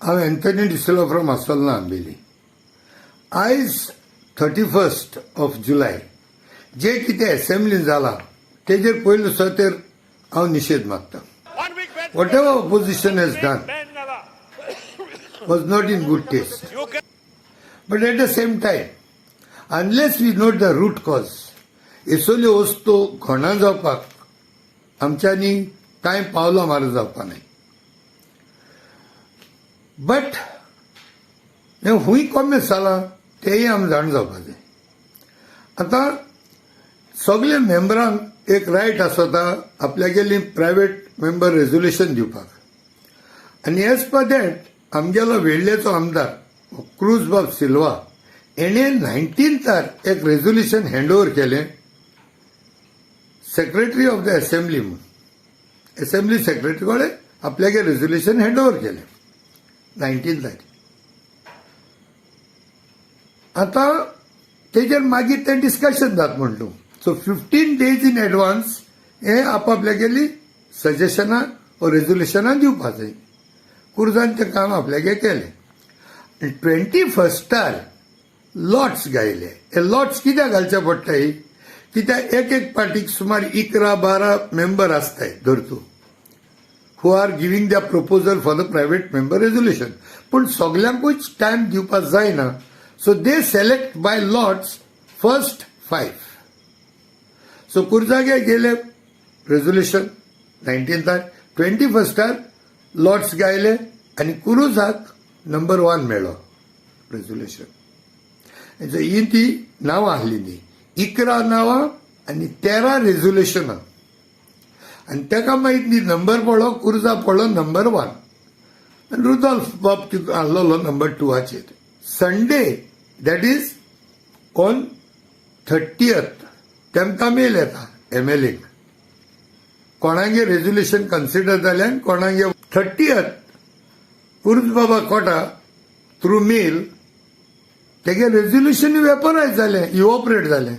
हांव Anthony D'Silva from आसोलना, Ambelim. आयज 31st of July. जे कितें एसेंब्लीन जालां तेजेर पयलो सुवातेर हांव निशेध मागता. Whatever opposition has done was not in good taste. But at the same time, unless we note the root cause, असल्यो वस्तू घोणा जावपाक आमच्यांनी कांय पावलां मारूंक जावपा न्हय. बट हें खूंय कॉमेस जालां तेंय आमी जाण जावपाक जाय. आतां सगल्या मेंबरांक एक रायट आसता आपल्यागेली प्रायवेट मेंबर रेजोल्युशन दिवपाक आनी एज पर that आमगेलो वेर्लेचो आमदार क्रूज बाब सिल्वा हेणे 19थार एक रेजोल्युशन हँड ओवर केलें सेक्रेटरी ऑफ the assembly म्हूण. एसेंब्ली सेक्रेटरी कडेन आपल्यागे रेजोल्युशन हँड ओवर केलें 19थार. आतां तेजेर मागीर तें डिस्कशन जात म्हण तूं. सो 15 डेज इन एडवान्स हें आपापल्यागेली सजेशनां वो रेजोल्युशनां दिवपा जाय. कुर्जान तें काम आपल्यागे केलें आनी 21टार लॉट्स गायले. हे लॉट्स कित्याक घालचे पडटाय? कित्याक एक एक पार्टीक सुमार 11-12 मेंबर आसताय धर तूं, who are giving the proposal for the private member resolution. पूण सगल्यांकूच टायम दिवपाक जायना, so they select by lots first five. So कुर्जागे गेले रेजोल्युशन 19थार, 21टार लॉट्स गायले आनी कुरुजाक नंबर वन मेळ्ळो रेजोल्युशन. ही ती नांवां आहली ती 11 नांवां आनी 13 रेजोल्युशनां. आनी तेका मागीर ती नंबर पडलो, कुर्जा पडलो नंबर वन आनी रुदोल्फ बाब आहलोलो number टूवाचेर. Sunday, that is on 30th, तेमकां मेल येता एम एल एक कोणागे रेजोल्युशन कन्सिडर जालें आनी कोणागे. 30th कुर्ज बाबा कोटा थ्रू मेल तेगे रेजोल्युशन वेपरायज जालें, इवॉपरेट जालें.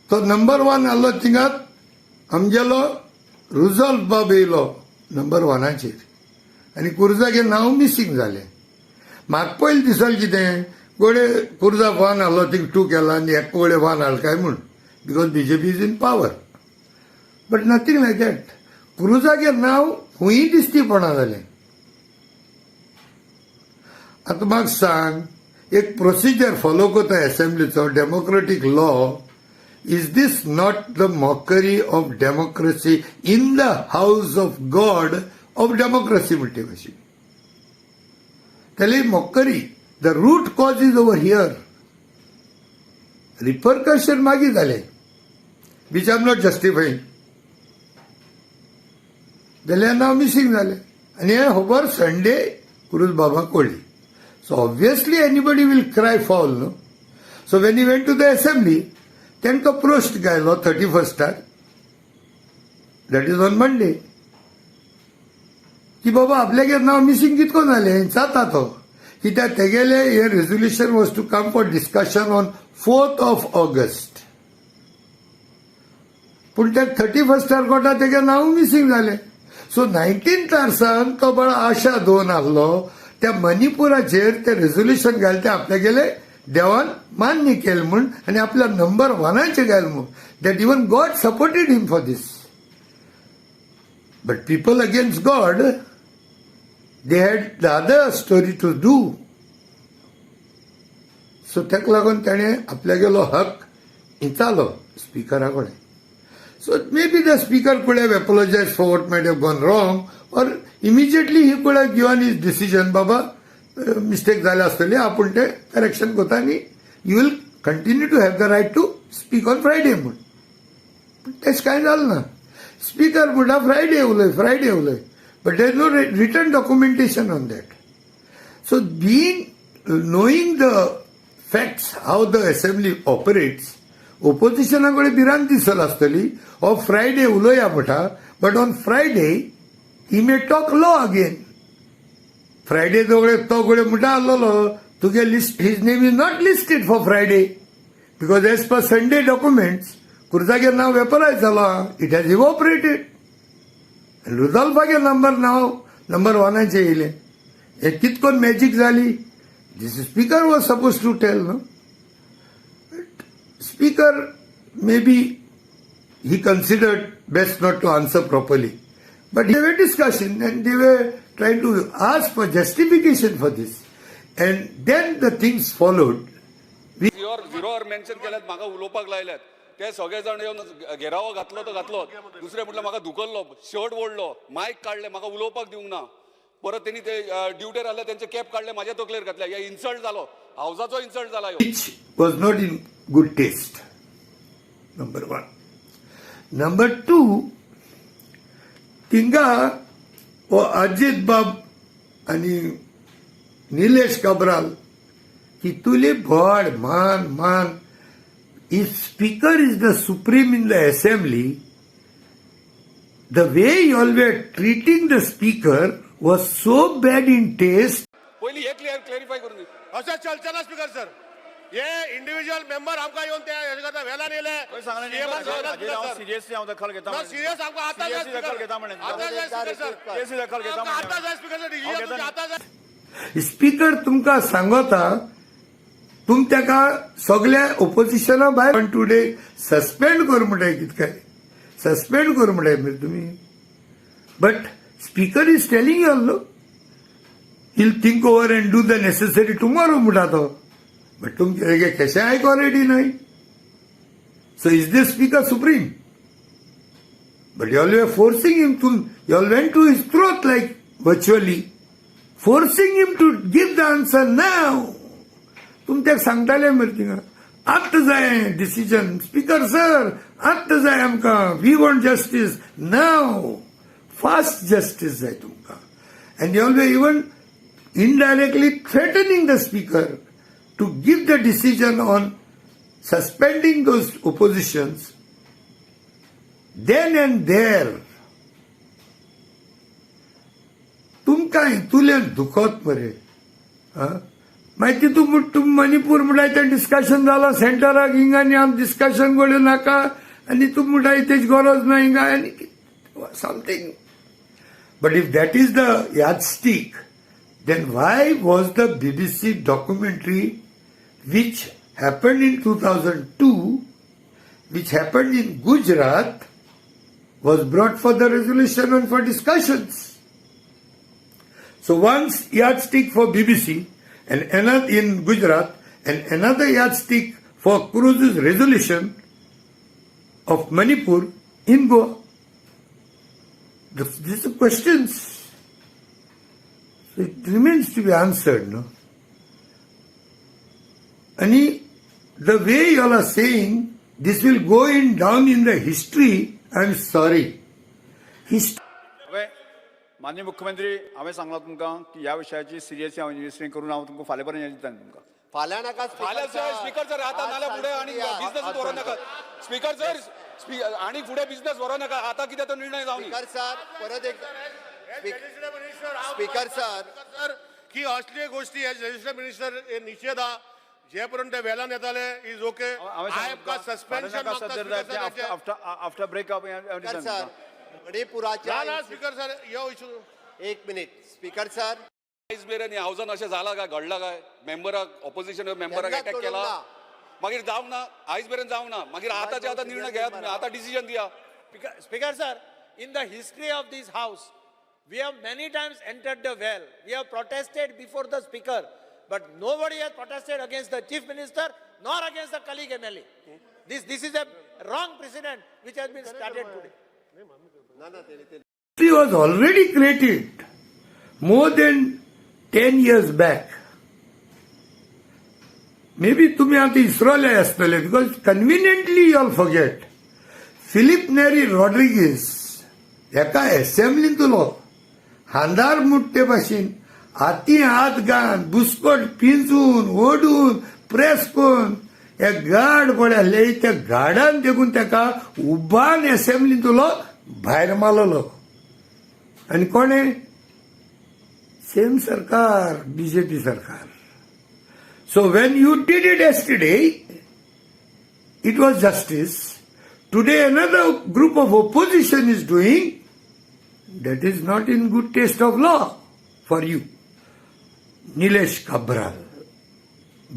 तो नंबर वन आहलो थिंगात आमगेलो रुजोल्फ बाब येयलो नंबर वनाचेर आनी कुर्जागे नांव मिसींग जालें. म्हाका पयलीं दिसलें कितें गोडे कुर्जा वन आहलो, थिंग टू केला आनी एक गोडे वन हाडलो काय म्हूण, because BJP is in power. But nothing like that. कुरुजागे नांव खूंय दिसती पडना जालें. आतां म्हाका सांग, एक प्रोसिजर फॉलो करता एसेंब्लीचो, democratic law. Is this not the mockery of democracy in the house of God of democracy म्हणटे कशी त्याली mockery? The root cause is over here. Repercussion मागीर जालें, which I am not justifying. जाल्यार नांव missing जालें आनी हें खबर संडे कुरूज बाबा कळ्ळी. So obviously anybody will cry foul, no? So when he went to the assembly, तांकां प्रश्न घायलो 31टार, that is on Monday, की बाबा आपल्यागेर नांव मिसींग कितको जालें. जाता तो कित्याक तेगेले हे resolution was to come for discussion on 4th of August, पूण ते 31टार कोटा तेगे नांव मिसींग जालें. सो 19थार सावन तो बरो आशा दोन आहलो त्या मणिपुराचेर ते रेजोल्युशन घाले, ते आपल्यागेले देवान मान्य केलें म्हूण आनी आपल्या नंबर वनाचेर घालें म्हूण, that even God supported him for this. But people against God, they had the other story to do. So ताका लागून ताणें आपल्यागेलो हक विचारलो स्पिकरा कडेन. So maybe the speaker could have apologized for what might have gone wrong, or immediately he could have given his decision, Baba mistake जाल्या आसतली, आपूण ते करेक्शन करता आनी you will continue to have the right to speak on Friday म्हूण. पूण तेश कांय जालें ना. स्पीकर म्हणटा फ्रायडे उलय, फ्रायडे उलय, but there no written documentation on that. So being knowing the facts, how the assembly operates, ओपोजिशना कडेन भिरांत दिसल आसतली हो फ्रायडे उलोवया म्हणटा, but on Friday he may talk law again. Friday तो तो कडेन म्हणटा आसलेलो तुगे list, his name is not listed for Friday, because as per Sunday documents कुर्जागेर नांव वेपरायज जाला, it has evaporated. रुदोल्फागे number नांव नंबर वनाचेर येयलें. हे कितकोन मॅजीक जाली? This speaker was suppose to tell, no? Speaker maybe he considered best not to answer properly. But they were discussing and they were trying to ask for justification for this. And then the things followed. Zero झिरोवर mention केल्यात, म्हाका उलोवपाक लायल्यात. ते सगळे जाण येवन घेरावो घातलो तो घातलो. दुसरें म्हटल्यार म्हाका धुकल्लो, शर्ट ओडलो, मायक काडले, म्हाका उलोवपाक दिवंक ना. परत तेणी ते ड्युटेर आसले तेंचे कॅप काडले, म्हाज्या तकलेर घातले. हे इन्सल्ट जालो, हावजाचो इन्सल्ट जाला ह्यो. Which was not in good taste. Number one. Number two, थिंगा हो अजित बाब आनी निलेश काब्राल कितुले भड मान मान. If speaker is the supreme in the assembly, the way you all were treating the speaker was so bad in taste. पयलीं हे clear clarify करून दी. अशें चलचें ना स्पीकर सर. हे इंडिव्हिज्युअल मेंबर आमकां येवन ते हें करता, वेल्यान येयले. खंय सांगलें न्ही, हाजेर हांव सिरियसली हांव दखल घेता ना म्हणलें. सिरियस आमकां आतां जाय. Seriously दखल घेता म्हणलें. आतां जाय स्पीकर सर. सिरियसली दखल घेता आमकां म्हणलें. आतां जाय स्पीकर सर. हांव घेता डिसिजन न्ही. आतां जाय. स्पीकर तुमकां सांगता, तुम ताका सगल्या ओपोजिशना भायर टुडे सस्पेंड कर म्हणटाय. कित काय सस्पेंड कर म्हणटाय मरे तुमी? But speaker is telling you all he'll think over and do the necessary tomorrow म्हणटा तो. बट तुमचे कशें आयको रेडी न्हय. So is this speaker supreme? But you all were forcing him to, you all went to his throat, like virtually forcing him to give the answer now. तुम ताका सांगताले मरे थिंगा, आत्तां जाय डिसिजन स्पीकर सर, आत्तां जाय आमकां. We want justice now, fast justice जाय तुमकां. And you all even indirectly threatening the speaker to give the decision on suspending those oppositions then and there. तुमकां हितूल्यान दुखत मरे. आं, मागीर तितू तूं मणिपूर म्हणटाय, तें डिस्कशन जालां सेंटराक हिंगा आनी आम डिस्कशन करूं नाका आनी तूं म्हणटाय तेजी गरज ना हिंगा आनी something. But if that is the yardstick, then why was the BBC documentary, which happened in 2002, which happened in Gujarat, was brought for the resolution and for discussions? So one's yardstick for BBC and another in Gujarat and another yardstick for Cruz's resolution of Manipur in Goa. These are questions. So it remains to be answered, no? And the way you all are saying this will go in down in the history, I am sorry. History हांवें माननीय मुख्यमंत्री, हांवें सांगलां तुमकां की ह्या विशयाची seriously हांव investigate करून हांव तुमकां फाल्यां पर्यंत दिता तुमकां. फाल्यां नाका. फाल्यां सर, स्पीकर सर, आतां नाल्यार फुडें आनी बिझनस व्हरूं नाका स्पीकर सर. आनी फुडें बिझनस व्हरूं नाका. आतां कितें तो निर्णय जावनी. स्पीकर सर, परत एक स्पीकर सर. सर, की असले गोष्टी हे रजिस्टर मिनिस्टर हे निषेध हा. जे पर्यंत ते वेल्यान येताले is okay. हांवें I आमकां सस्पेन्शन मागता स्पीकर सर ताचें. After breakup. स्पीकर सर, मणिपुराच्या ना ना स्पीकर सर, यो इशू. एक मिनिट स्पीकर सर. आयज मेरेन ह्या हावजान अशें जालां काय, घडलां काय, मेंबराक, ऑपोजिशन मेंबराक केन्नाच अटॅक घडूंक केला? ना. मागीर जावंक ना, आयज मेरेन जावंक ना. मागीर आतांचे आतां निर्णय घेयात तुमी, आतां डिसिजन दिया. Speaker sir, in the history of this house, we have many times entered the well. We have protested before the speaker, but nobody has protested against the chief minister nor against the colleague MLA. This is a wrong precedent which has been started today. ना ना ते was already created more than 10 years back. Maybe तुम्ही आता इसरोले आसतले because conveniently you all forget. Filipe Neri Rodrigues हेका एसेंब्लींतलो हांदार मुट्टे भाशेन हाती हात घालून बुस्कोट पिंजून ओडून प्रेस करून हे गार्ड पळय आसले, त्या गार्डान देखून ताका उबान एसेंब्लींतलो भायर मारलो. आनी कोणें? सेम सरकार, बीजेपी सरकार. So when you did it yesterday, it was justice. Today another group of opposition is doing, that is not in good taste of law for you. Nilesh Cabral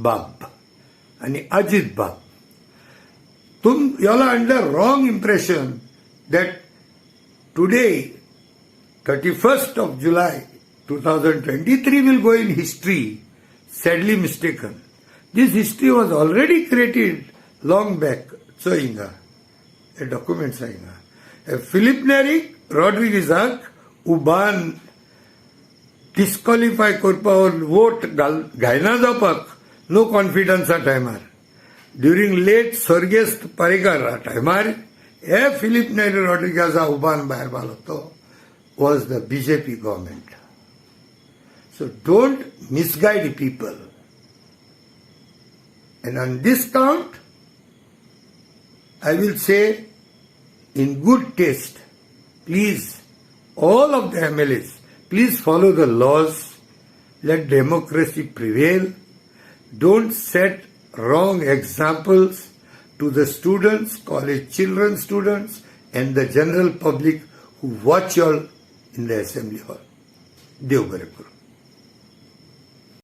बाब आनी अजित बाब, तुम y'all are under wrong impression that today, 31st of July 2023, will go in history. Sadly mistaken. This history was already created long back. So हिंगा हे documents हिंगा Philip Neri रॉड्रिगीजाक उबान disqualify करपा, vote घाल घायना जावपाक नो कॉन्फिडन्सा टायमार, ड्युरींग लेट स्वर्गेस्त पर्रीकर टायमार, हे Philip Neri रॉड्रिगीजा उबान भायर घालो तो was the BJP government. So don't misguide people. And on this count, I will say, in good taste, please, all of the MLAs, please follow the laws, let democracy prevail. Don't set wrong examples to the students, college children, students, and the general public who watch you all in the assembly hall. देव बरें करूं.